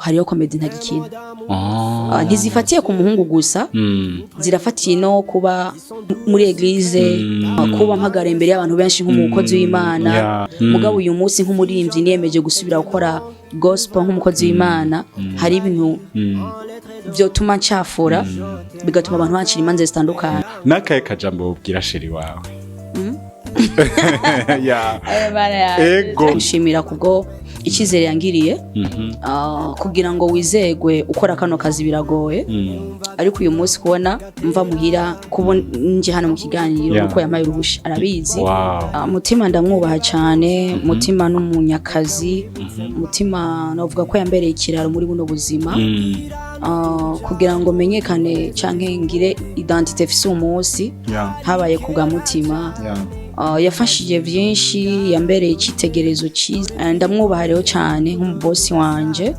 Hariho comédie ntagikina. Ntizifatiye ku muhungu gusa, zirafatiye no kuba muri église, kuba mpagara imbere y'abantu benshi nk'umukozi w'Imana. Mugabo uyu munsi nk'umuririmbyi niyemeje gusubira gukora gospel nk'umukozi w'Imana. Hari ibintu vyotuma ncafura, bigatuma abantu bancira imanza zitandukanye. N'akahe kajambo wobwira chéri wawe? Ya. Ego. Gushimira kubwo icyizere yangiriye. Kugira ngo wizegwe ukora kano kazi biragoye, ariko uyu munsi kubona mva muhira, kubona nje hano mu kiganiro, uko yampaye uruhusha arabizi. Mutima ndamwubaha cyane. Mutima n'umunyakazi. Mutima navuga ko yambereye ikiraro muri buno buzima. Kugira ngo menyekane canke ngire identité fise umunsi, habaye ku bwa Mutima. Yafashije byinshi, yambereye icyitegererezo cyiza. Ndamwubaha rero cyane nk'umubosi wanje.